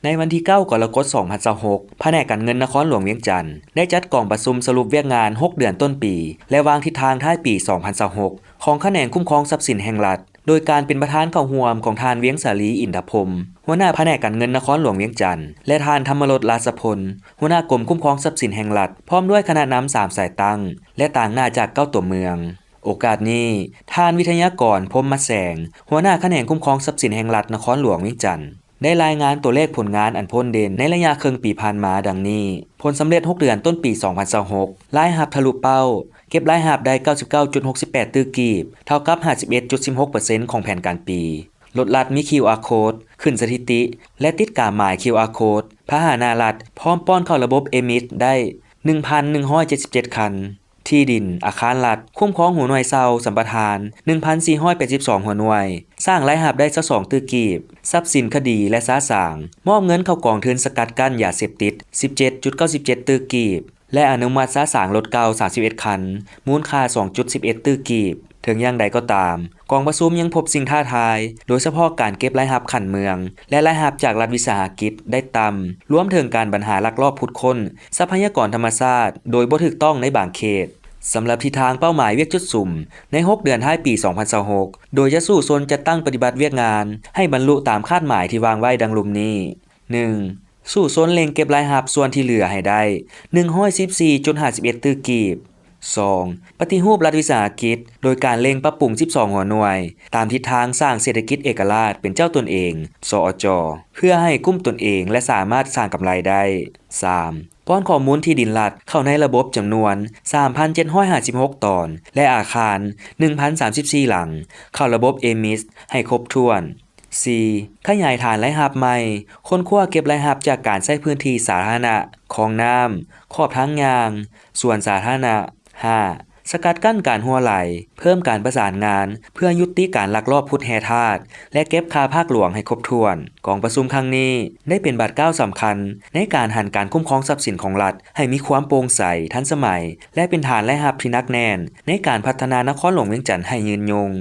ໃນວັນທີເກົ້າ ກໍລະກົດ ສອງພັນຊາວຫົກ ພະແນກການເງິນນະຄອນຫຼວງວຽງຈັນ ໄດ້ຈັດກອງປະຊຸມສະຫຼຸບວຽກງານ ຫົກເດືອນຕົ້ນປີ ແລະ ວາງທິດທາງທ້າຍປີ ສອງພັນຊາວຫົກ ຂອງຂະແໜງຄຸ້ມຄອງຊັບສິນແຫ່ງລັດ ໂດຍການເປັນປະທານເຂົ້າຮ່ວມຂອງທ່ານ ວຽງສາລີ ອິນທະພົມ ຫົວໜ້າພະແນກການເງິນນະຄອນຫຼວງວຽງຈັນ ແລະ ທ່ານ ທຳມະລົດ ລາຊະພົນ ຫົວໜ້າກົມຄຸ້ມຄອງຊັບສິນແຫ່ງລັດ ພ້ອມດ້ວຍຄະນະນຳສາມສາຍຕັ້ງ ແລະ ຕາງໜ້າຈາກເກົ້າຕົວເມືອງ. ໂອກາດນີ້, ທ່ານ ວິທະຍາກອນ ພົມມະແສງ ຫົວໜ້າຂະແໜງຄຸ້ມຄອງຊັບສິນແຫ່ງລັດນະຄອນຫຼວງວຽງຈັນ ໄດ້ລາຍງານຕົວເລກຜົນງານອັນໂພດເດັ່ນໃນໄລຍະເຄິ່ງປີຜ່ານມາດັ່ງນີ້: ຜົນສຳເລັດຫົກເດືອນຕົ້ນປີ ສອງພັນຊາວຫົກ ລາຍຮັບທະລຸເປົ້າ, ເກັບລາຍຮັບໄດ້ ເກົ້າສິບເກົ້າຈຸດຫົກສິບແປດ ຕື້ກີບ ເທົ່າກັບ ຫ້າສິບເອັດຈຸດສິບຫົກເປີເຊັນ ຂອງແຜນການປີ, ລົດລັດມີ ຄິວອາ ໂຄດ ຂຶ້ນສະຖິຕິ ແລະ ຕິດກາໝາຍ ຄິວອາ ໂຄດ ພາຫະນະລັດ ພ້ອມປ້ອນເຂົ້າລະບົບ ເອມິສ ໄດ້ ໜຶ່ງພັນໜຶ່ງຮ້ອຍເຈັດສິບເຈັດຄັນ, ທີ່ດິນ, ອາຄານລັດ, ຄຸ້ມຄອງຫົວໜ່ວຍເຊົ່າ, ສຳປະທານ ໜຶ່ງພັນສີ່ຮ້ອຍແປດສິບສອງຫົວໜ່ວຍ, ສ້າງລາຍຮັບໄດ້ ຊາວສອງຕື້ກີບ, ຊັບສິນຄະດີ ແລະ ຊາສາງ, ມອບເງິນເຂົ້າກອງທຶນສະກັດກັ້ນຢາເສບຕິດ ສິບເຈັດຈຸດເກົ້າສິບເຈັດຕື້ກີບ ແລະ ອະນຸມັດຊາສາງລົດເກົ່າ ສາມສິບເອັດຄັນ, ມູນຄ່າ ສອງຈຸດສິບເອັດຕື້ກີບ. ເຖິງຢ່າງໃດກໍຕາມ, ກອງປະຊຸມຍັງພົບສິ່ງທ້າທາຍ, ໂດຍສະເພາະການເກັບລາຍຮັບຂັ້ນເມືອງ ແລະ ລາຍຮັບຈາກລັດວິສາຫະກິດໄດ້ຕ່ຳ, ລວມເຖິງການບັນຫາລັກລອບຂຸດຄົ້ນ ຊັບພະຍາກອນທຳມະຊາດໂດຍບໍ່ຖືກຕ້ອງໃນບາງເຂດ. ສຳລັບທິດທາງເປົ້າໝາຍວຽກຈຸດສຸມໃນຫົກເດືອນທ້າຍປີສອງພັນຊາວຫົກ ໂດຍຈະສູ້ຊົນຈັດຕັ້ງປະຕິບັດວຽກງານໃຫ້ບັນລຸຕາມຄາດໝາຍທີ່ວາງໄວ້ດັ່ງລຸ່ມນີ້: ໜຶ່ງ ສູ້ຊົນເລັ່ງເກັບລາຍຮັບສ່ວນທີ່ເຫຼືອໃຫ້ໄດ້ ໜຶ່ງຮ້ອຍສິບສີ່ຈຸດຫ້າສິບເອັດຕື້ກີບ. ສອງ ປະຕິຮູບລັດວິສາຫະກິດ ໂດຍການເລັ່ງປັບປຸງ ສິບສອງຫົວໜ່ວຍ ຕາມທິດທາງສ້າງເສດຖະກິດເອກະລາດເປັນເຈົ້າຕົນເອງ ສອອຈ ເພື່ອໃຫ້ກຸ້ມຕົນເອງ ແລະ ສາມາດສ້າງກຳໄລໄດ້. ສາມ ປ້ອນຂໍ້ມູນທີ່ດິນລັດເຂົ້າໃນລະບົບຈຳນວນ ສາມພັນເຈັດຮ້ອຍຫ້າສິບຫົກຕອນ ແລະ ອາຄານ ໜຶ່ງພັນສາມສິບສີ່ຫຼັງ ເຂົ້າລະບົບ ເອມິສ ໃຫ້ຄົບຖ້ວນ. ສີ່ ຂະຫຍາຍຖານລາຍຮັບໃໝ່, ຄົ້ນຄວ້າເກັບລາຍຮັບຈາກການໃຊ້ພື້ນທີ່ສາທາລະນະ, ຄອງນ້ຳ, ຂອບທາງຍ່າງ, ສວນສາທາລະນະ. ຫ້າ ສະກັດກັ້ນການຮົ່ວໄຫຼ, ເພີ່ມການປະສານງານເພື່ອຍຸຕິການລັກລອບຂຸດແຮ່ທາດ ແລະ ເກັບຄ່າພາກຫຼວງໃຫ້ຄົບຖ້ວນ. ກອງປະຊຸມຄັ້ງນີ້ໄດ້ເປັນບາດກ້າວສຳຄັນໃນການຫັນການຄຸ້ມຄອງຊັບສິນຂອງລັດໃຫ້ມີຄວາມໂປ່ງໃສ, ທັນສະໄໝ ແລະ ເປັນຖານລາຍຮັບທີ່ໜັກແໜ້ນໃນການພັດທະນານະຄອນຫຼວງວຽງຈັນໃຫ້ຍືນຍົງ.